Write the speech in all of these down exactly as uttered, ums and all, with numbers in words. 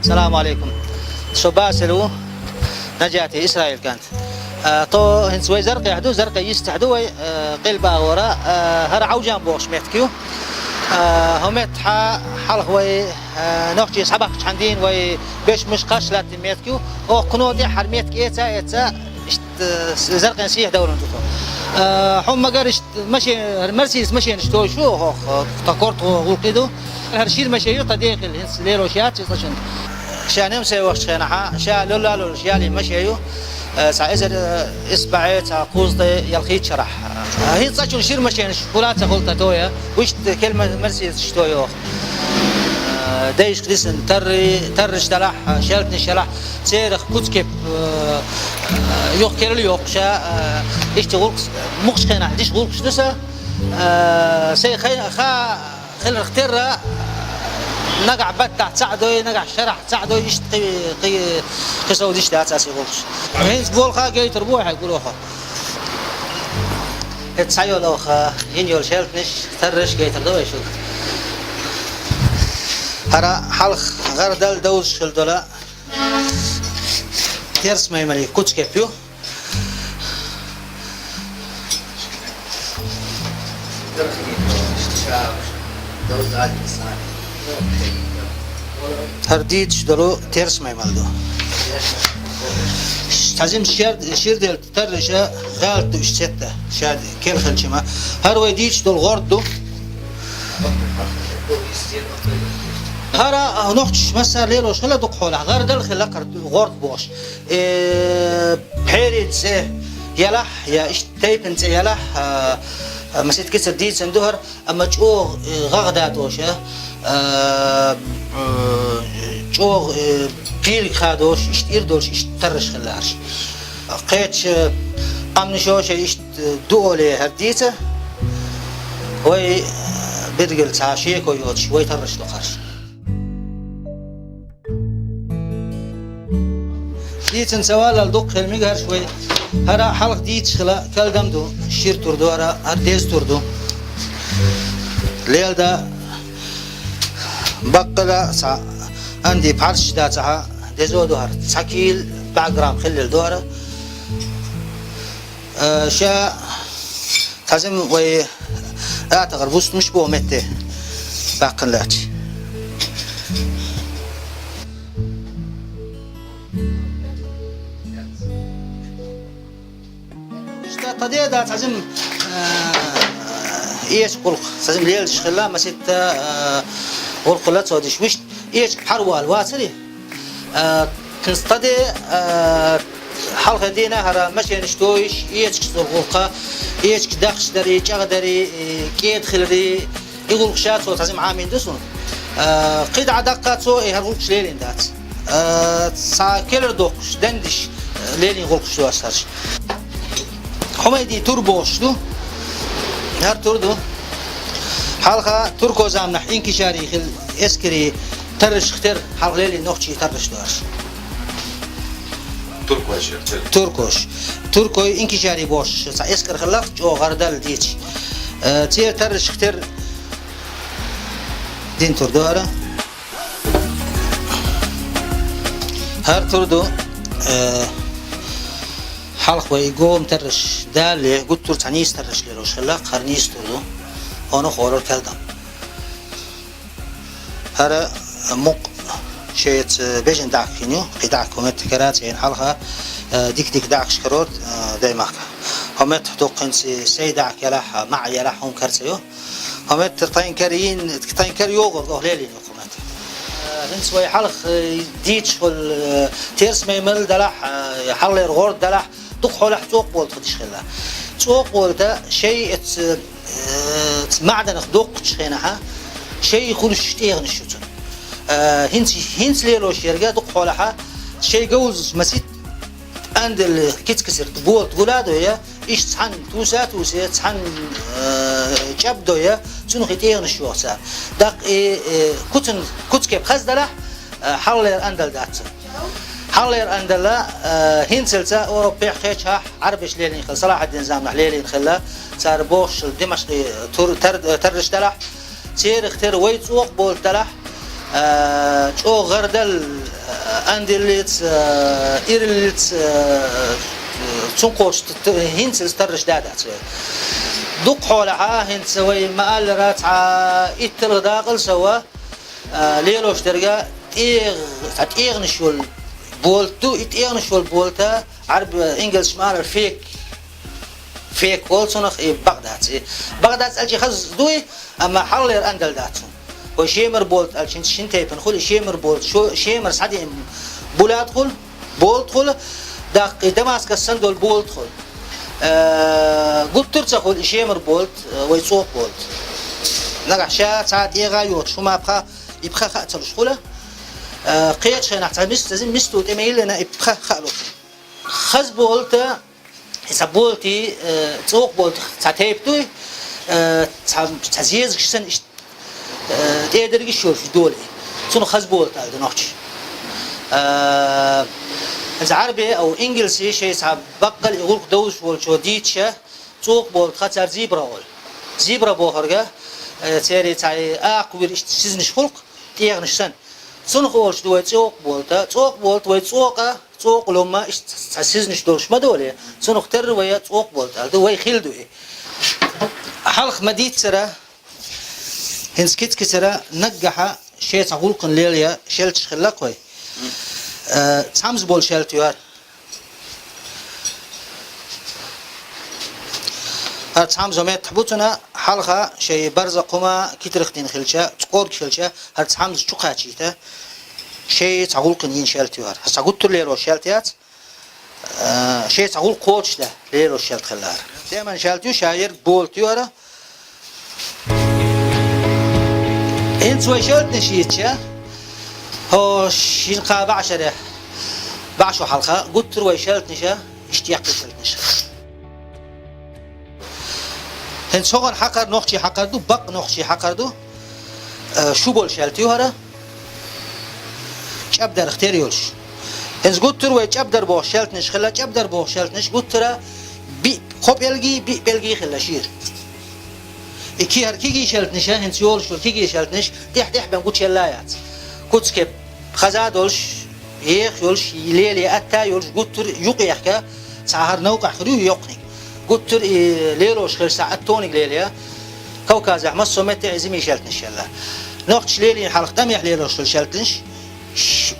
Салам алейкум. Со Басил ву, Наджати Исраил кӀант. Э, тхо хӀинца вай Заркъехь ду, Заркъе йистехь ду вай, э, къилба агӀора, э, хӀара Ӏовжан бохуш меттиг ю. Э, хӀо меттахь хьалха вай, э, нохчий схьабахкачхьана дийна вай беш муш кхаш латтина меттиг ю. Оха кхуно тӀе хӀара меттиг эца а эца, иштта, э, Заркъен сехьа довлун ду тхо. Э, хьо магар иштта машен, хӀара Мерседес машенаш тойш ю, хӀокху, тхан корта гӀуллакхе ду. ХӀара шира машен ю, тхан дехила, хӀинца лелош яц иза цӀа чун. Ша немсай вахчу хенахьа, ша лолла лолуш ялийна машен ю, э, цхьа эзар, э, исбаьӀе, цхьа кхузткъе ялхитта шарахь. Э, хӀинца цӀа чун шира машенаш хӀула ца хуьлу тхан тоя, вуьшта кел ма-, Мерседесаш тойоху. Э, дайшка дисина тарри-, тарраш далахь, шелтнаш ялахь, церах куц-кеп, э, э, юха керла йоккхуш, э, иштта гӀуллакх-, мукъачу хенахь диш гӀуллакхаш ду сан, э, сайн хай-, ха-, хиларх терра, нагахь баттахь цхьаъ дой, нагахь шарахь цхьаъ дой, иштта кхи-, кхи-, кхин сов диш дац аса и гӀуллакхаш. ХӀинца болх а гайтар бу хьайн гурохо. ХӀинца схьайолу оха, йина йолу шелтнаш, тарраш гайтар ду вай шуьга. ХӀара хьалха гӀардал довзуш хила долу терс маймале куц-кеп ю. ХӀара дийцаш долу терс маймал ду. Цхьа жима шер-, ширделла тарраш гӀалат ду уьш цетта, ша кел хилча ма. ХӀара вай дийцаш долу гӀорд ду. ХӀара нохчаш массара лелош хила дукха хьолахь, гӀардал хила кхара гӀорд бохуш. Э, пхьерийн цӀе ялахь, я иштта тайпана цӀе ялахь, а, а, масийтта кицар дийцина ду хӀара, амма чӀогӀа, э, гӀагӀ датӀоша, а, э, чӀогӀа, э, кхийриг хадош, иштта ир долуш, иштта тарраш хилла хӀорш. Кхечу къаьмнашо шайн иштта ду олий хӀара дийца, вай, э, биргал цхьа шеко йоцуш, вай тарраш ду хӀорш. Дийцина ца валлал дукха хила мега хӀорш вай. ХӀара хьалха дийцаш хила калдам ду, шира тур ду хӀара, хӀара деза тур ду. Лелда баккъала цхьа анди пхьарсаш дацахьа, дезо ду хӀара. Цхьа кийла бӀе грамм хиллал ду хӀара. Э, ша цхьа жима вай атагӀара вустамаш боху метте баьккхина лаьтташ. Иштта тхан деда цхьа жима, э, эча гӀуллакх, цхьа жима лелаш хилла, масийтта, э, гӀуллакх хилла цо диш. Вуьшта эча пхьарвала вацаре? Э, кхин стаде, э, хьалха дийна хӀара машенаш тоеш, эчигаш долу гӀуллакха, эчигаш дахчаш дарий, чӀагӀдарий, э, кӀеда хиларий, и гӀуллакхаш цо цхьа жима Ӏамийна ду суна. Э, кхидӀа даккха цо и хӀара гӀуллакхаш лелийна дац. Э, цхьа келар доккхуш, дендиш, э, лелийна гӀуллакхаш ду аса хӀорш. Хьумайди тур бохуш ду. ХӀара тур ду. Хьалха турко заманахь инкишари хила эскари таррашах тера хьалха лелийна нохчий тарраш ду хӀорш. Туркош. Туркош. Туркой инкишари бохуш, цхьа эскар хилла, чӀогӀа гӀардал дийцаш. Э, церан таррашах тера дин тур ду хӀара. ХӀара тур ду, э, хьалха вай и гома тарраш далале, гуттар а цхьа нийса тарраш лелош хилла, хӀара нийса тур ду. Оно хорор калдам. ХӀара мукъ шеца бежан даьхкина ю, кхин даьхка хӀуметтиг кара цӀена хьалха, э, дика-дика даьхкаш карор, э, даймахка. ХӀуметтиг дуккхинца сай даьхка ялахь, маӀа ялахь хӀума карца ю. ХӀуметтиг тайн кара йийна, тайн кара йогӀург охьа лелийна ю хӀуметтиг. Э, хӀинца вай хьалха, э, дийцаш хуьлу, э, терс маймал далахь, э, хьаллера гӀорд далахь, дукха хьолахь цӀокъа болта хадиш хилла. ЦӀокъа болта шай эц, э, маьӀданах доккхучу хенахьа, шай хуьлуш тӀегӀанаш ю цунна. Э, хӀинца, хӀинца лелош ерга дукха хьолахьа, шай говзачу масит андалла кицкасирта болта гула а дой, иштта цхьаьна туса а тусе, цхьаьна, э, чӀаб а дой, цунах и тӀегӀанаш йоху цара. Даккха и, э, куцан, куц-кеп хаза далахь, э, хьаллера андалла дац цунна. Хьаллера андалла, э, хӀинцалца Европехь, кхечахь, Ӏарбаш лелийна хилла, Салахьаддин заманахь лелийна хилла, цара бохуш Димашкъе тур-, тар-, тарраш далахь, церах тера вай цӀокъа болта далахь, э, чӀогӀа гӀардал Андиллица, э, ириллица, э, цунна кхочуш т-, т-, хӀинца иза тарраш да дац вай. Дукха хьолахьа, хӀинца вай ма-аллара, цхьа итталгӀа дакъал сова, э, лелош дерга тӀегӀ-, цхьа тӀегӀанаш йола болт ду, и тӀегӀанаш йола болта, Ӏарб-, ингалсаш ма-аллара, фек. Фек олу цунах, и бакъ дац. И бакъ дац аьлча хаза дуй, амма хьалхалера андалла дац цунна. Вай шемара болт аьлча, шин тайпана хуьлу и шемара болт, шо-, шемара схьадеана булат хуьлу, болт хуьлу, даккха и Дамаскас санна долу болт хуьлу. Э, гуттар а ца хуьлу и шемара болт, э, вай цӀокъа болт. Нагахь ша цхьа тӀегӀа йоцуш, хӀума пха, и пха хаа ца луш хуьлу. Э, кхечу хенахь цхьа мис-, цхьа мисто тӀе ма йиллина, и пха хаа луш. Хаза болта, и цхьа болти, э, цӀокъа болти цхьа тайпа дуй, э, цхьа, цхьа зезагаш санна иштта, э, тӀедерг иштта йолуш долий. Цунах хаза болт аьлла ду нохчий. Э, иза Ӏарбе а, ингалси шайн цхьа баккъал и гӀуллакх довзуш волчо дийцича, цӀокъа болт хаа цара зибра олу. Зибра бохург, э, церан цхьа акха вира иштта сизнаш хуьлу-кх, тӀегӀанаш санна. Цунах олуш ду вай цӀокъа болта, цӀокъа болта вай цӀокъа, цӀокъа ломма, иштта цхьа сизнаш долуш ма долий, цунах терра вай цӀокъа болта аьлла ду, вай хилла ду и. Хьалха ма-дийццара, хӀинца кица-кицара наггахьа шайн цхьа гӀуллакхана лелаян шаьлташ хилла-кх вай. Э, цхьамза болу шаьлта ю хӀара. ХӀара цхьамзо меттахь бу цунна, хьалха шайн барзакъ хӀума китарх дина хилча, цкъорга хилча, хӀара цхьамза чу кхачийта, шайн цхьа гӀуллакхана йина шаьлта ю хӀара. ХӀара цхьа гуттар а лелош шаьлта яц, э, шайн цхьа гӀуллакх кхочушдан лелош шаьлта хилла хӀара. Деман шаьлта ю, ша ерг болт ю хӀара. ХӀинца вай шаьлтанаш йийцича, хӀо шина кхаа бӀе шарахь, бӀе шо хьалха, гуттар а вай шаьлтанаш, иштта яккхий шаьлтанаш. ХӀинца хӀокхуьнан хьакхар нохчийн хьакхар ду, бакъ нохчийн хьакхар ду. Э, шу болу шаьлта ю хӀара, чӀабдарх тера йолуш. ХӀинца гуттар а вай чӀабдар бохуш шаьлтанаш хилла, чӀабдар бохуш шаьлтанаш гуттар а биъ, кхо пӀелгий, биъ пӀелгий хилла шера. И ки-, хӀара кегий шаьлтанаш, хӀинца йолуш йолу кегий шаьлтанаш тӀехь-тӀехь бен гучуелла яц. Куц-кеп хаза а долуш, еха йолуш, лелае атта а йолуш, гуттар а юкъ ехка, цхьа хӀара новкъахь хир ю йоккханиг. Гуттар а и лелош хилча, цхьа аттониг лелая. Кавказехь массо а меттехь и зимий шаьлтанаш хилла. Нохчаша лелийна хьалха тӀамехь лелош хилла шаьлтанаш, ш-,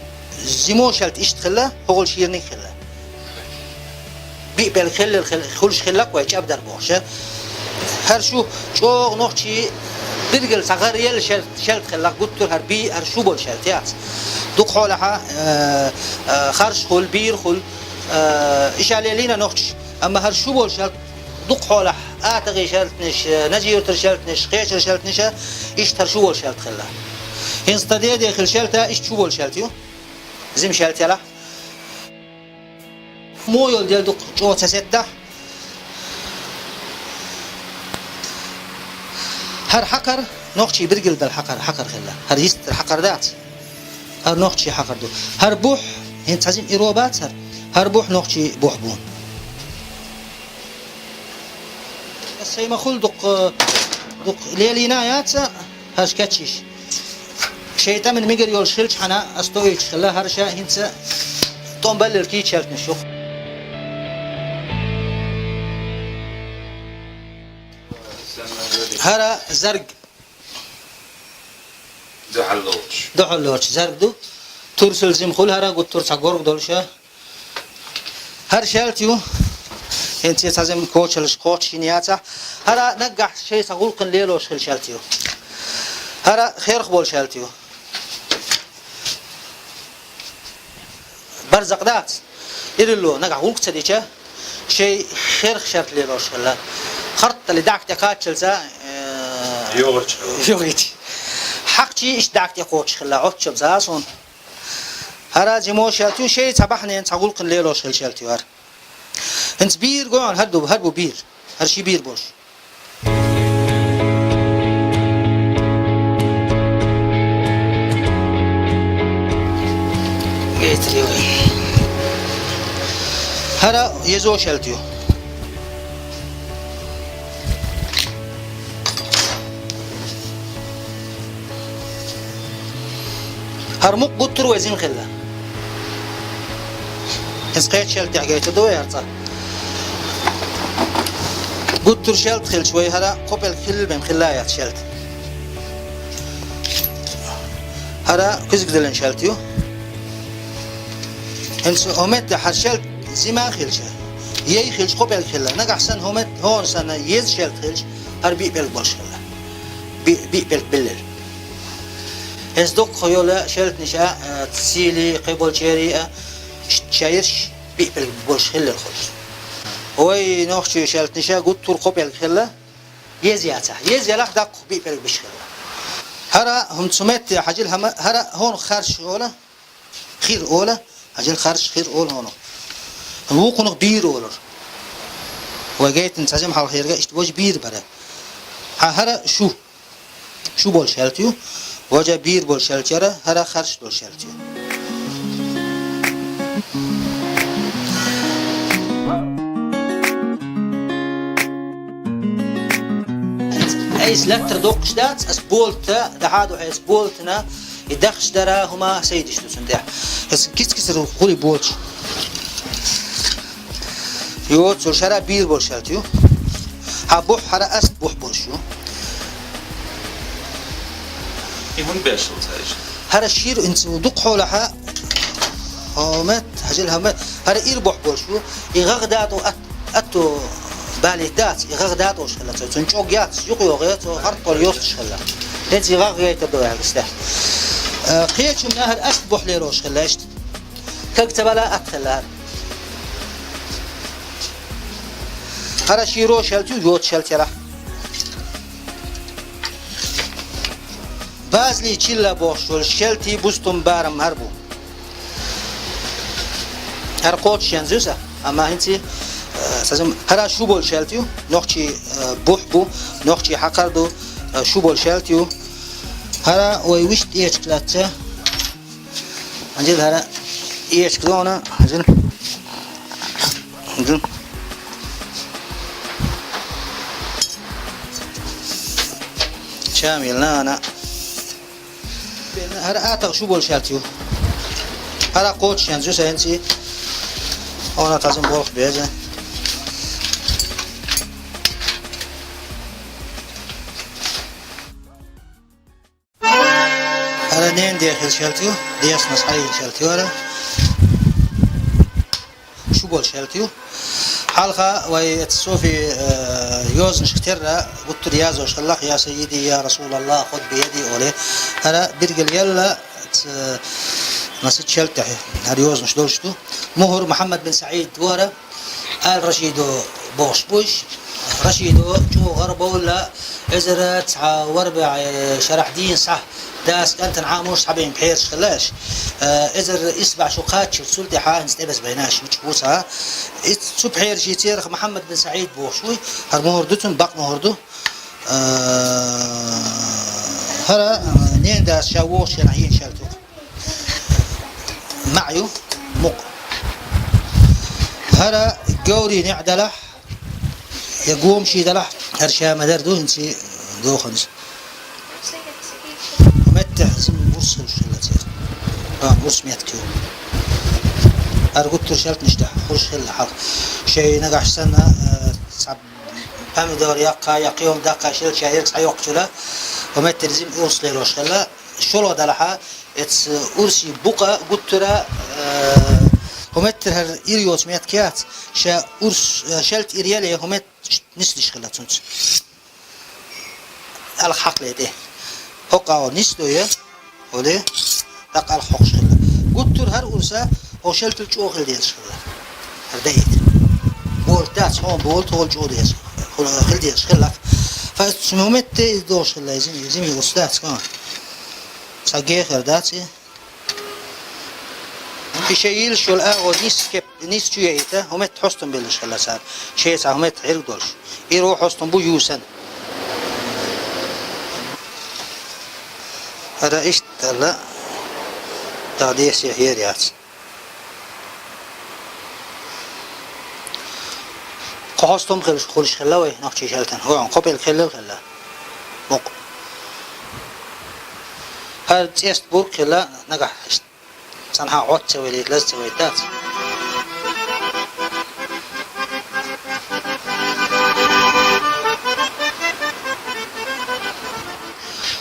зимо шаьлта иштта хилла, хӀокхул шийраниг хилла. Биъ пӀелг хиллал хил-, хуьлуш хилла-кх вай чӀабдар бохуш. ХӀара шу чӀогӀа нохчийн билггал цхьа гӀаръелла шаьл-, шаьлта хилла, гуттар а хӀара бий, хӀара шу болу шаьлта яц. Дукха хьолахьа, э, э, харш хуьлу, бийр хуьлу, э, иша лелийна нохчаша. Амма хӀара шу болу шаьлта дукха хьолахь атагӀий шаьлтанаш, э, назийтара шаьлтанаш, кхечара шаьлтанаш, иштта хӀара шу болу шаьлта хилла. ХӀинца тхан деден хилла шаьлта иштта шу болу шаьлта ю. Зима шаьлта ялахь. Мо йолу дела дукха чӀогӀа ца сеттахь. ХӀара хьакхар, нохчийн билггал долу хьакхар, хьакхар хилла. ХӀара йистера хьакхар дац. ХӀара нохчийн хьакхар ду. ХӀара бухь, хӀинца хьазим иро бац хӀара. ХӀара бухь нохчийн бухь бу. Сайн ма хуьлу дукха, дукха лелийна яц, хӀара кечйиш. Шайн тӀаман мегар йолуш хилчхьана, ас тоуьйтуш хилла, хӀара ша хӀинца тӀом баллал кийча шаьлтанаш ю-кх. ХӀара зарг. Дуьхьал лоцуш. Дуьхьал лоцуш зарг ду. Турсал зима хуьлу хӀара, гуттар а цхьа горга долуш а. ХӀара шаьлта ю. ХӀинца цхьа зима кочаллаш кхочушйина яцахь. ХӀара наггахь шайн цхьа гӀуллакхана лелош хилла шаьлта ю. ХӀара херх болу шаьлта ю. Барзакъ дац. Ирилло нагахь гӀуллакх ца дича, шайн херх шаьлта лелош хилла. Хартали дӀахь тӀе кхаччалца, э, йогӀича. ЙогӀича. Хьакхчий иштта дӀахь тӀе кхочуш хилла, Ӏоттачалца суна. ХӀара зимо шаьлта ю, шайн цхьа бахьанена цхьа гӀуллакхана лелош хилла шаьлта ю хӀара. ХӀинца бийр гой хьуна, хӀара ду, хӀара бу бийр. ХӀара ши бийр болуш. ХӀара езо шаьлта ю. ХӀара мукъ гуттар а вай зима хилла. Кхечу шелтехь гайта ду вай хӀара цкъа. Гуттар шелта хилча вай хӀара кхо пӀелг хилла бен хилла яц шелта. ХӀара куьзга диллина шелта ю. ХӀинца хӀума тӀе хӀара шелта зима хилча, яй хилча кхо пӀелг хилла. Нагахь санна хӀума тӀе хӀора санна еза шелта хилча, хӀара биъ пӀелг болуш хилла. Биъ, биъ пӀелг биллира. ХӀинца дуккха йолу шелтанаш а, а, цийли, кхиболчерий а, ш-, шаьш биъ пӀелг болуш хиллера хуьлуш. Вай нохчий шелтанаш а гуттар кхо пӀелг хилла, еза яцахь. Еза ялахь даккха биъ пӀелг биш хилла. ХӀара хӀума цу метте хьажил хӀама, хӀара хӀунах харш олу, хир олу, хьажил харш хир олу хӀунах. Вукхунах бийр олура. Вай гайтина цхьа жима хьалхерга иштта важа бийр бара. Хьан хӀара шу. Шу болу шелта ю, важа бийр болу шелта яра, хӀара харш долу шелта ю. Айса лаьттара доккхуш дац, ас болта, дахьа а ду хьайса болтана, и дахча дара хӀума сайдаш ду цунна тӀехь. Ас киц-кицара хули болчу. Йо, цу шара бийр болу шелта ю. Хьан бухь, хӀара аст бухь болуш ю. И хӀунда беш ву цаьрга? ХӀара шира инца ву дукха хьолахьа. ХӀумет, хьажал хӀумет. ХӀара ира бухь болуш ю. И гӀагӀ датӀо ат-, атто балийта дац. И гӀагӀ датӀош хилла цо. Цунна чӀог яц, юкъа йогӀе, цо гӀарт болу йостуш хилла. ХӀинца и гӀагӀ гайтар ду аьлла стехь. Э, кхечунна хӀара аст бухь лелош хилла иштта. Каг ца бала атта хилла хӀара. ХӀара широ шелта ю, йоцу шелта ярахь. Базлий чилла бохуш волу шелтий бустум барам хӀара бу. ХӀара кхочушъян зуьйса, амма хӀинца, э, сазам, хӀара шу болу шелта ю, нохчий, э, бухь бу, нохчий хьакхар ду, э, шу болу шелта ю. ХӀара вай вуьшта эчиг лаьцна. Хьажал хӀара эчиг дона, хьажал. Хьажал. Чам елна ана. ХӀара атагӀа шу болу шелта ю. ХӀара кхочушъян зуьйса хӀинца. Она тазам болх беза. ХӀара ненан дехира шелта ю, дехнаш хьайина шелта ю хӀара. Шу болу шелта ю. Хьалха вай эца Софи, э, йозанашка терра гуттар а язош хилла, я сайиди, я Расулаллах, худ биеди оле. ХӀара биргал елла, ц-, масит шелта тӀехь, хӀара йозанаш долуш ду. Мухьар Мухьаммад бин СаӀид вара. Ала Рашидо бохуш бу уьш. Рашидо чӀогӀа гӀарабовлла, эзар цхьа ворхӀ бӀе шарахь дийна схьа дас кӀантана Ӏамош схьабайна пхьераш хилла аьлла. Э, эзар исс бӀе шу кхаччалц цул тӀаьхьа хӀинца тӀебаза байна аьлла, мича вуца. Иза цу пхьерашийн церах Мухьаммад бин СаӀид бохуш вуй, хӀара мухӀар ду цунна, бакъ мухӀар ду. Э, хӀара, э, ненадас ша вогӀуш шена хьийна шаьлта ву. МаӀа ю, мукъа. ХӀара говрийн неӀ далахь, я гомаший далахь, хӀара ша ма-дарра ду, хӀинца доханза. Меттехь зим урс хуьлуш хилла церан. А, урс меттиг ю. ХӀара гуттар шаьлтанаш тӀехь хуьлуш хилла хьалха. Шайн нагахь санна, а, цхьа помидор яккха, я кхин хӀума даккха, шел ша ерг схьайоккхучуьра, хӀу меттера зим урс лелош хилла. ШолгӀа далахьа, эца урсийн букъа гуттара, э, хӀу меттара хӀара ир йоцу меттиг яц, ша урс, э, шаьлта ир яле, хӀу метта нисдеш хилла цунца. Алха хьакхале тӀе. ХӀокху агӀор нисдо я, оле, тӀаккха алха хьокхуш хилла. Гуттара хӀара урса, хӀо шаьлтал чӀогӀа хила дезаш хилла. ХӀара даийта. Болт дац, хьо болт, хьол чӀогӀа дезаш. Хила, хила дезаш хилла. Фа, цу хӀу метте иза дохуш хилла, иза, иза ми урс дац, кхана. Цхьа гехар дац и. И шайн йилла шула агӀо нис кеп, нис чу яйта, хӀу метта хьостам беллаш хилла цара. Шеца хӀу метта хьерг долуш. Иро хьостам бу юсан. ХӀара иштта аьлла, дагадеса хӀера яц. Кхо хьостам хуьлуш, хуьлуш хилла вай нохчий шаьлтан. ХӀун, кхо пӀелг хилла хилла. Мукъа. ХӀара цӀест бург хилла нагахь иштта. Цхьанхьа Ӏотта ца валийта, лаза ца вайта дац.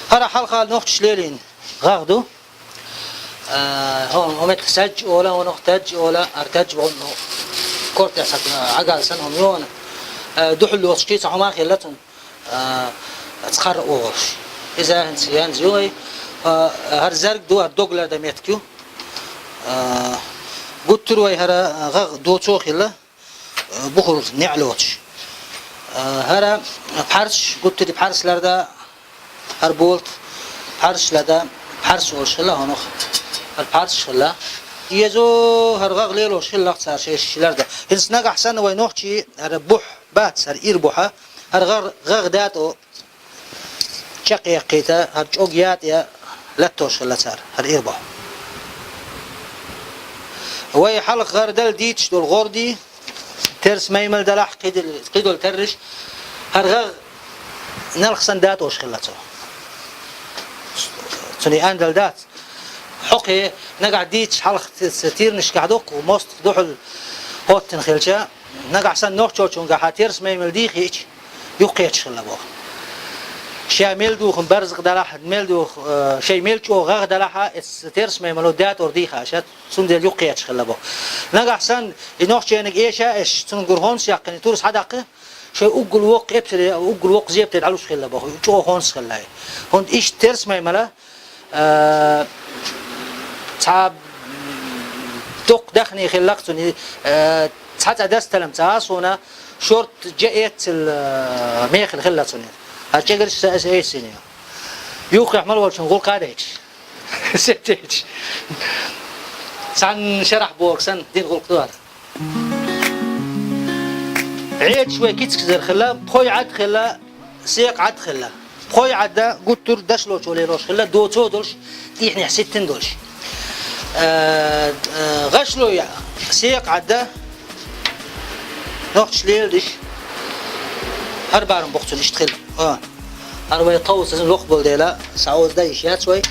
ХӀара хьалха нохчаша лелийна гӀагӀ ду. Э, хӀо-, хӀо метта саьжжа ола, хӀо нох таьжжа ола, ара таьжжа вон корта сак, э, Ӏагал санна хӀума йона. Э, духьал лоцуш кхийца хӀума хилла цунна. Э, цхьара оьгӀуш. Иза хӀинца янз ю вай. Э, хӀара зерг ду, хӀара дог лардан меттиг ю. Э, гуттар вай хӀара гӀагӀ доцо хилла. Э, бухур неӀ лоцуш. Э, хӀара пхьарсаш, гуттари пхьарс ларда, хӀара болт пхьарсаш лада, пхьарс олуш хилла хӀанах. ХӀара пхьарсаш хилла. Езо хӀара гӀагӀ лелош хиллакх цара шайш ларда. ХӀинца нагахь санна вай нохчий хӀара бухь бац, хӀара ира бухьа, хӀара гӀагӀ, гӀагӀ датӀо чекхъяьккхийта, хӀара чӀог ятӀа латтош хилла цара, хӀара ирбо. Вай хьалха гӀар дала дийцаш долу гӀордий, терс маймал далахь, кхидол-, кхидолу терриш, хӀара гӀагӀ налх санна датӀош хилла цо. Цуьнан андал дац. Хьокхе нагахь дийцаш хьалха т-, т-, тирнашкахь доккху, мостагӀ духьал хӀоттина хилча, нагахь санна нохчочуьнгахьа терс маймал дийхийча, юхкхеташ хилла боху. Ша мел духун барзакъ далахь, мел дух, э, шай мел чӀогӀа гӀагӀ далахьа, эс терс маймало датӀор дийха аша, цундела юхкхеташ хилла боху. Нагахь санна, и нохчениг эша эш, цунгур хӀонс яккхина, турс хьадаккха, шай уггул воккха эпсаре, уггул воккха зептер Ӏалуш хилла боху, чӀогӀа хӀонс хилла. ХӀунда иштта терс маймала, э, цхьа доккха дахне хилла цуьнан, э, цхьа цӀа дасталам ца а суна, шорт жа эццал, э, мехала хилла цуьнан. ХӀара чӀегарш са аса эйсина. Юххехь мала волчун гӀуллакха дайча. Сетийча. Цхьана шарахь боху санна, дина гӀуллакх ду хӀара. Ӏедаш вай кицкзар хилла, пхой Ӏад хилла, секъа Ӏад хилла. Пхой Ӏадда гуттар а дашлочо лелош хилла, доцо долуш, тӀехьнехь ситтина долуш. Э, э, гӀашлой секъа Ӏадда нохчаш леладеш, хӀара барам боху цунна иштта хилла. А. ХӀара вай тховсаза лох болу дела, схьаоза дан йиш яц вай.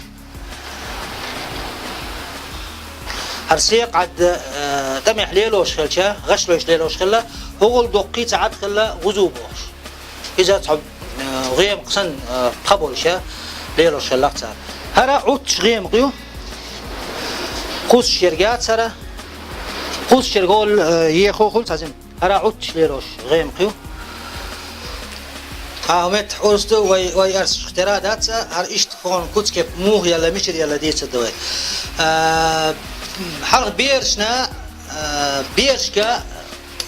ХӀара секъа Ӏадда, э, тӀамехь лелош хилча, гӀашлойш лелош хилла, хӀугӀул доккхий ца Ӏад хилла, гӀузу бохуш. Иза цхьа, э, гӀемакх санна, э, пха болуша лелош хилла цара. ХӀара Ӏутташ гӀемакх ю. Кхуссуш ерг яц хӀара. Кхуссуш ерг гӀолла, э, ехо хуьлу цхьа зим. ХӀара Ӏутташ лелош гӀемакх ю. Ахьа метта Ӏуста вай, вай арсаш тера дац, хӀара иштта фон куцкеп муха яла, мичир яла дийцар ду вай. А, хьалха берашна, а, берашка,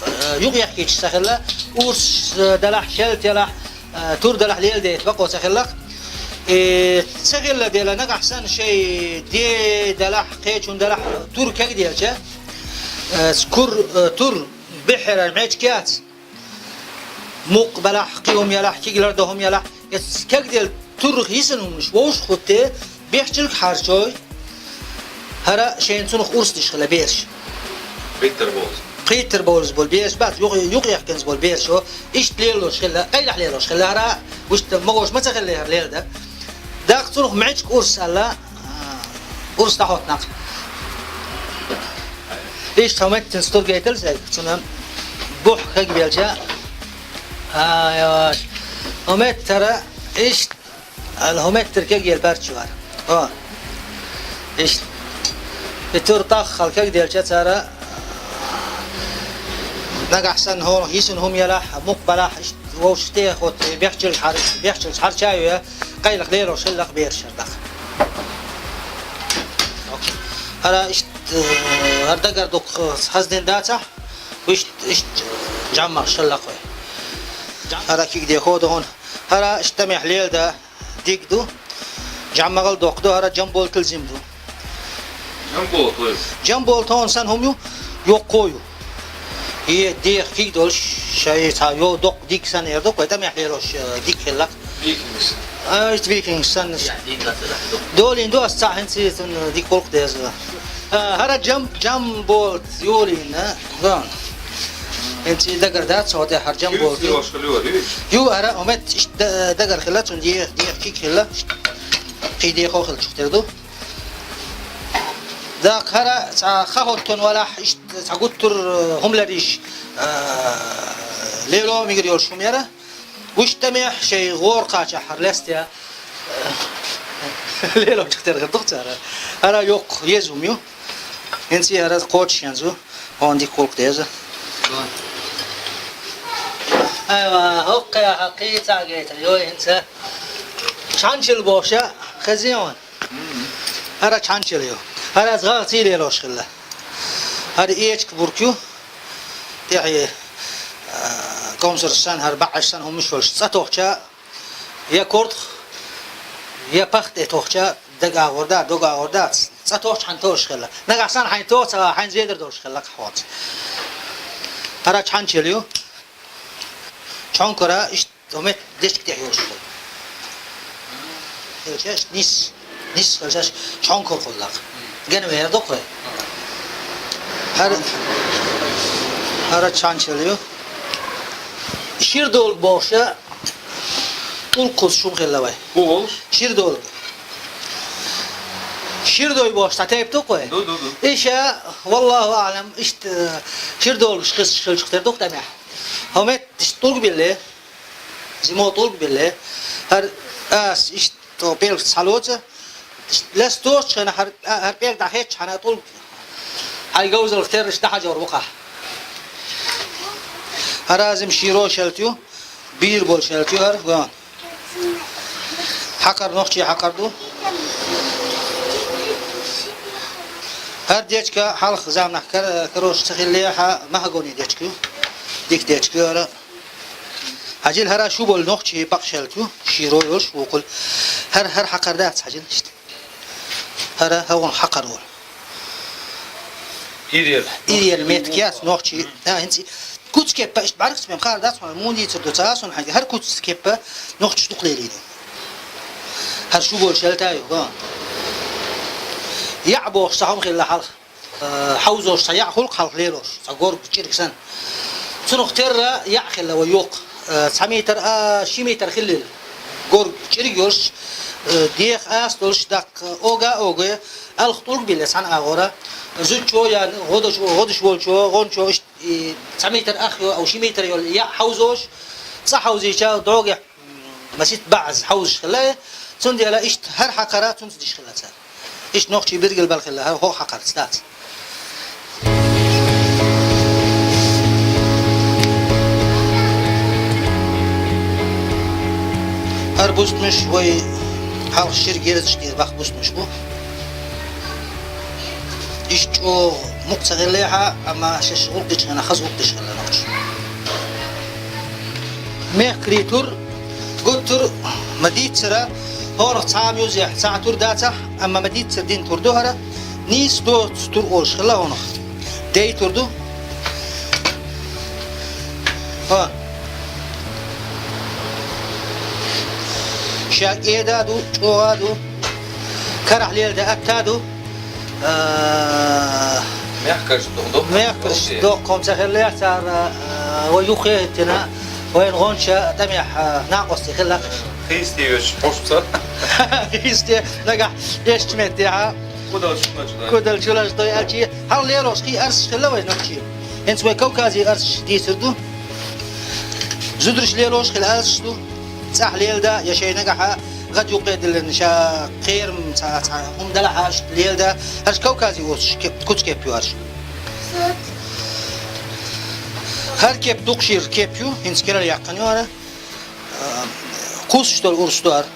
а, юкъ яхкийча ца хилла, урс, а, далахь, шелт ялахь, а, тур далахь леладайта бакъо ца хиллакх. И ца хилла дела, нагахь санна шай де далахь, кхечун далахь, тур кегделча, а, кур, а, тур бихьара мечкац. Мукъ балахь, кхин хӀума ялахь, кигалар до хӀума ялахь, эс кегдел туррах йисина хӀуманаш вовшах хӀутту, бехчалг хьарчой, хӀара шайна цунах урс деш хилла бераш. Пхиттар болуш. Пхиттар болуш болу бераш бац, юкъ-, юкъ яхкинца болу берашо, иштта лелош хилла, къайлах лелош хилла, хӀара, вуьшта могош ма ца хилла хӀара лелада. Даккха цунах мӀичка урс аьлла, а, урс дӀахӀотту нах. Иштта хьо меттина стургайтал сайга, цунан бухь хагбелча, а, хьо меттара, иштта, аьлла, хьо меттара кегъел парча вара. О, иштта. И тур таххал кегделча цара, нагахь санна хьо йисина хӀума ялахь, мукъ балахь, иштта вовшах тӀе а хӀоттий, бехчалг хьар-, бехчалг хьарча а йой, къайлах лелош хиллакх бераш хӀара даха. ХӀара иштта, э, хӀара дагар дукха хаза дина дацахь, иштта, иштта жаммах шаллакх вай. ХӀара кигде хӀо ду хьуна. ХӀара иштта тӀамехь лелада диг ду. ЖаммагӀал доккха ду, хӀара жамболтал зим ду. Жамболт вай. Жамболт хьуна сан хӀума ю, йоккхо ю. И деха киг долуш, шай цхьа йо доккха диг санна эр ду, кхой тӀамехь лелош, э, диг хиллакх. Викингс. А, ит викингс санна. Долийна ду ас цхьа хӀинца цунна диг гӀуллакх деза. А, хӀара жам-, жамболт йолийна, ган. ХӀинца и дагар дац, хьо тӀе хӀара жамболт ю. Ю, хӀара хӀумет иштта да-, дагар хилла, цунна деха, деха киг хилла. Кхин дехо хилчух тера ду. ДаккхӀара цхьа ха хӀоттон валахь, иштта цхьа гуттар, э, хӀума ларийш, э, лело мигар йолуш хӀума яра. Вуьш тӀамехь шай гӀора кхачахьара лестя, э, Лелочух тера хир ду-кх цара. ХӀара йоккха еза хӀума ю. ХӀинца хӀара кхочушъенза, хьона дика гӀулакх деза. Айва, хӀокху кхаьхьа кхин цхьа гайтар йой хӀинца. Чхьанчалла бохуш хезий хьуна? ХӀара чхьанчалла ю. ХӀара зӀагӀа цӀий лелош хилла. ХӀара эчка бург ю. ТӀехье, а, комсарш санна, хӀара баьӀаш санна хӀумаш йолуш цӀа тохча, я кортах, я пах тӀе тохча, даг агӀор да, дог агӀор дац. ЦӀа тохча хьайн тоьуш хилла. Нагахь санна хьайн тоьхча, хьайн зедар долуш хилла хьоьца. ХӀара чхьанчалла ю. Чхьонкара иштта метта дечка тӀехь йолуш хилла. Хилчаш нис, нис хилчаш чхьонкара хилла. Генвер ду-кх вай. ХӀара, хӀара чхьанчалла ю. Ширдолг бохуш, тӀулг кхузуш хӀума хилла вай. ХӀун волуш? Ширдолг. Ширдой бохуш цхьа тайпа ду-кх вай. Ду, ду, ду. Иша, валлаху аълам, иштта ширдолгаш хезаш хилчух тера ду-кх тӀамехь. ХӀокху метта иштта тӀулг билле, зимо тӀулг билле, хӀара ас иштта пӀелгаш схьалоцу, ластоцу хенахь хӀара, хӀара пӀелг дӀахецча хьана тӀулг хьайн говзалх терраш дӀахьажор ву-кх. ХӀара зима широ шелта ю, бийр болу шелта ю хӀара, вон. Хьакхар, нохчий хьакхар ду. ХӀара дечка хьалха заманахь кар-, карош ца хиллехьа, махагони дечка ю. Дика дечка ю хӀара. Хьажил, хӀара шу болу нохчий бакъ шелта ю, широ йолуш вукхул. ХӀара, хӀара хьакхар дац, хьажил иштта. ХӀара хӀавгӀан хьакхар волу. Ирер. Ирер метка яц нохчий. А, хӀинца куц кеппа иштта бӀаьргца мем хаар дац, хьуна муха дийцар ду ца а суна хьайга. ХӀара куц кеппа нохчаш дукха лелийна. ХӀара шу болу шелта ю, го. ЯӀ бохуш цхьа хӀума хилла хьалха. Э, хьовзош цхьа яӀ хуьлу-кх хьалха лелош, цхьа горга чӀирг санна. Цунах терра яӀ хилла вай йоккха. Э, цхьа метр, а, ши метр хиллал. Горга чӀирг йолуш, э, деха ас долуш даккха, ога а огий, алх тӀулг билле цхьана агӀора. Зудчо я гӀодаш, гӀодаш волчо, гӀончо иштта, и, цхьа метр ах йо, ау ши метр йолу яӀ хьовзош, цӀа хьовзийча, догӀехь масит баьӀаза хьовзаш хилла, цундела иштта хӀара хьакхара цунца диш хилла цара. Иштта нохчий биргал бала хилла, хӀара хӀокху хьакхарца дац. ХӀара бустамаш вай хьалха ширг ерзаш дийр баккха бустамаш бу. Иштта чӀогӀа мукъа ца хиллехьа, амма шаьш гӀуллакх дечу хенахь хаза гӀуллакх деш хилла нохчаша. Мехкарий тур, гуттар ма дийццара, хӀорах цхьа а музехь цхьа а тур дацахь, амма ма дийццара дина тур ду хӀара, нийса доцу тур олуш хилла хӀунах. Дей тур ду. ХӀа. Ша кӀеда а ду, чӀогӀа а ду, карахь леладан атта а ду. А, мехкарш доху, доху. Мехкарш доху, доху, хӀума ца хиллехь цара, а, вай юххе а хӀиттина, вайна гӀонча тӀамехь, а, накъостий хилла. Хийсте йоьшуш хьуш ца? Хийсте, нагахь дешчу меттехьа. Кудал чулаш дай. Кудал чулаш дай, аьлчи, хьал лелош кхий арсаш хилла вай нохчий. ХӀинца вай Кавказе арсаш дийцар ду. Зудараш лелош хилла арсаш ду. ЦӀахь лелада, я шайн нагахьа гӀад юккъе диллина ша кхерам ца, ца, хӀума далахьаш лелада, хӀарш Кавказе оцуш кеп-, куц кеп ю хӀарш. ХӀара кеп дукхашийра кеп ю, хӀинца кирара яьккхина ю хӀара. А, кхуссуш долу урс ду хӀара.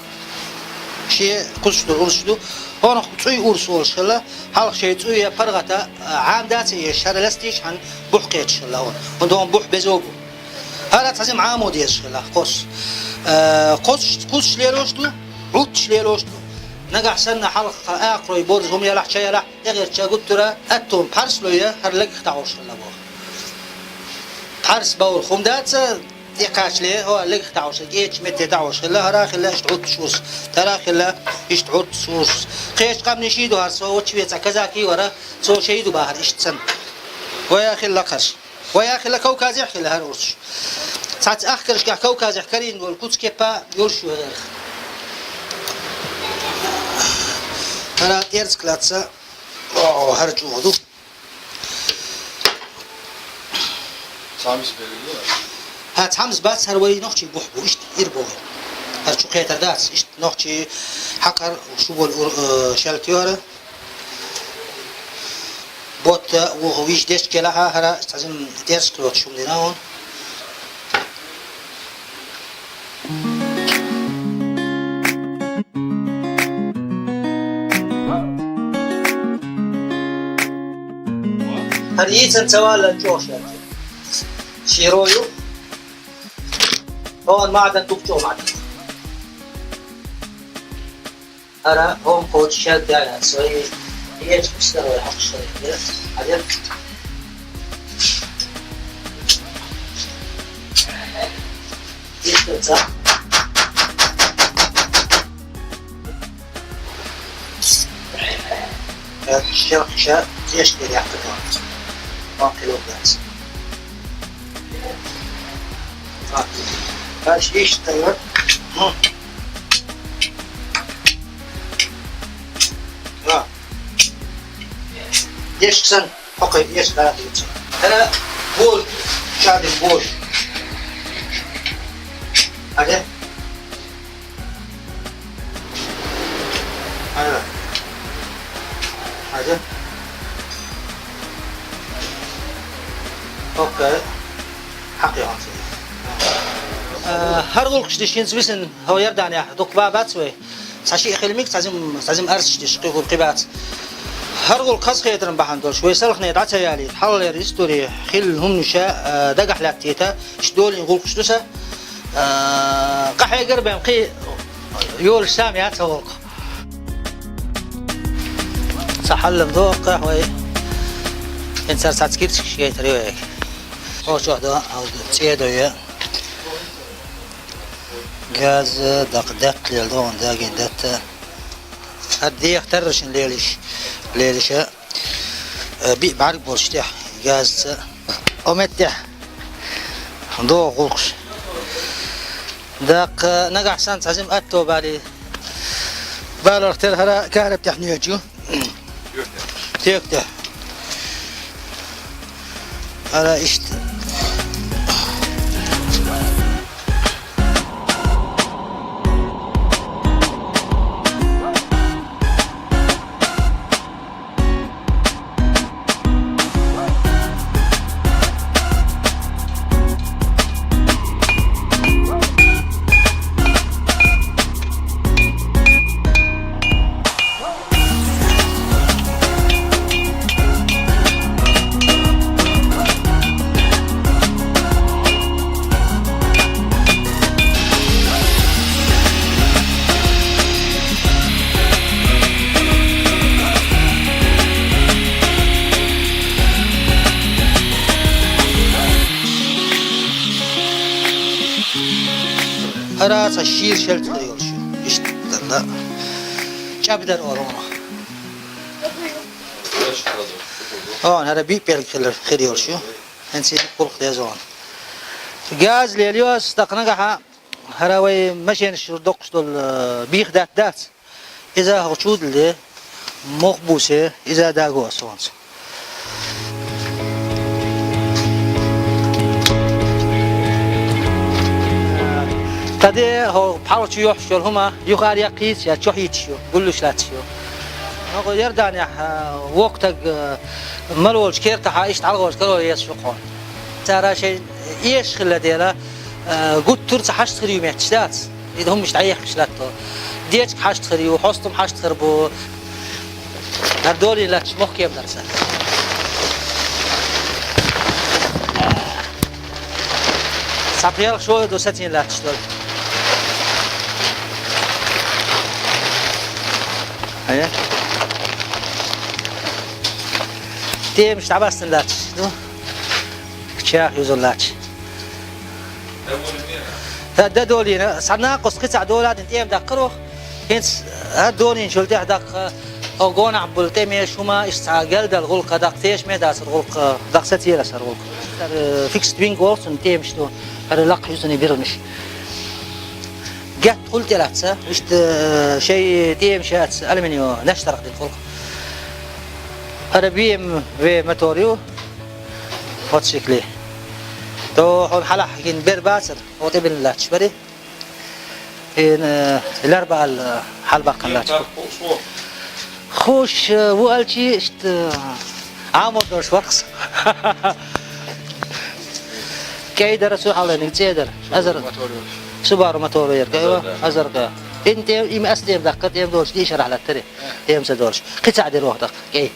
Шен кхуссуш долу урс ду. ХӀунах цӀуй урс олуш хилла, хьалха шайн цӀуй я паргӀата, а, Ӏамадаца еш, хӀара ластийша хьан бухь кхеташ хилла хӀуна. ХӀунда хӀун бухь безо бу. ХӀара цхьазим Ӏамо дезаш хилла, кхосс. Э, кхоссаш, кхуссаш лелош ду, Ӏутташ лелош ду. Нагахь санна хьалха акхарой борз хӀума ялахь, ча ялахь, тӀегӀертача гуттара, аттон пхьарс лой, хӀара легах дӀахьош хилла боху. Пхьарс бовр хӀума даца, тӀекхачале, хӀо, легах дӀахьош, кӀеча метте дӀахьош хилла, хӀара хилла иштта Ӏутташ урс, тара хилла иштта Ӏутташ урс. Кхечу къамнийн ший ду хӀара, со вачу вецӀа казаки вара, цо шай ду бахара иштта санна. Вая хилла кхарш. Вай а хилла, Кавказехь хилла хӀара урсаш. Цхьацца ахкаршкахь Кавказехь карийна волу куц кеппа йолуш ю хӀерах. ХӀара тӀерца клаца, о, хӀара чӀогӀа ду. Цхьамза берг ду? ХӀа, цхьамза бац, хӀара вай нохчий бухь бу, иштта ира боху. ХӀара чу кхетар дац, иштта нохчий хьакъар шу болу ур-, э, шаьлта йора. Ботта вуха виш дешкелахьа, хӀара цхьазим дерзкхиоцу шум дина вон. ХӀара йийцан ца валлал чӀогӀа шаьлта. Широ ю. Хьуна маӀдан дукха чӀогӀа маӀдан. ХӀара хӀума кхочуш шаьлта яц, вай ечу пустар вай хьокхуш вай. Хьаьдира? Иштта ца. Ша, ша, ша, еш дерг яккха дац. Ван кило дац. Ха. Аш иштта йо. Ха. Еш ксан, хьокхуьйту, еш дара хилча. ХӀара божа, шадин божа. Аде? Хьажа. Хьажа. Окей. Хьакъ яхьан ца. Э, хӀара гӀуллакхаш деш хӀинца висина хӀо Иорданехь дукха бан бац вай. Цхьа шиъ хила мега, цхьазим, цхьазим арсаш деш, кхин хӀума кхин бац. ХӀара гӀуллакх хазахетаран бахьана долуш, вай салхане дӀа ца ялийта, хьалхалера истори, хилла хӀуманаш, э, дагахь лаьттийта, иштта долийна гӀуллакхаш ду сан. А, къахьегар бен кхин йолуш сам яц хӀокху. Ца хьаллам доху кхаьхьа вай. ХӀинца цхьацца кирсигаш гайтар ю вайга. Кхочух до, цӀе до е. Газ, дакъа даккхалел до, вон дагийна датта. ХӀара деха таррашна лелаш, лелаша. Э, биъ бӀаьрг болуш тӀехь газца. О меттехь. ДогӀу гӀуллакхаш. Даккха нагахь санна цхьа зима атто балий. Баларх тера хӀара караб тӀехь нечу. Тек тӀехь. ХӀара иштта. ХӀара цхьа шийра шаьлта хир йолуш ю. Иштта дан чӀабдар олу хьуна. Хьуна хӀара биъ пӀелг хилар хир йолуш ю. ХӀинца и гӀуллакх деза хьуна. Газ лелайо ас, тӀаккха нагахьа хӀара вай машенаш доккхуш долу, э, бийха даьтта дац. Иза хьо чудалде, мох бусе, иза даго ас хьуна. Тхаде хьо пхьалгӀа чу йохьуш йолу хӀума, юхара яккхийца я чохь йиташ ю, гуллуш лаьтташ ю. ХӀокху Иорданехь, а, воккха таг, а, мала волчу кертахьа иштта хьалхарчу каро езаш ву хьуна. Цара шайн эшаш хилла дела, а, гуттар а ца хьашт хир ю метташ дац. И хӀумаш дӀаехкаш латто. Дечиг хьашт хир ю, хьостам хьашт хир бу. ХӀара долийна лаьтташ мохкем дара сан. Цхьа пхьегӀа шоя ду сацийна лаьтташ долу. Ая? ТӀемаш дӀабастина лаьтташ ду. Чех юзун лаьтташ. ХӀа, дан долийна, цхьа накъост кхин цхьа доладина тӀема даккхаро. ХӀинца хӀара долийначул тӀаьхьа даккха, хьо гонахь болу тӀемеш хӀума, иштта цхьа гелдала гӀуллакха даккха, тешаме дацара гӀуллакха, даккха сацийра сара гӀуллакха. ХӀара фиксд винг олу цунна тӀемаш ду, хӀара лакха ю цунна биргӀанаш. Гетта хӀулла тӀе лаьцна, иштта шайн тӀемаш яц, алюминио, неш тарх дина гӀуллакха. ХӀара би эм в мотор ю, мотоцикле. То хьуна хьалахь гина бер бацара, хьо тӀе бина лаьтташ бари. Ин, э, лербал, э, хьалбаккхаллача. Хуш, э, ву алчи, иштта, э, Ӏамор долуш вархас. КӀай дара цу хьаланиг, цӀе дара. Азар. Subaru мотор яра, кӀай ва? Азар, да. Ин тӀем, им ас тӀем даккха, тӀем долуш, дийшарахь латтари. ТӀем ца долуш. Кхин цхьаъ дира ваха даккха, кӀай.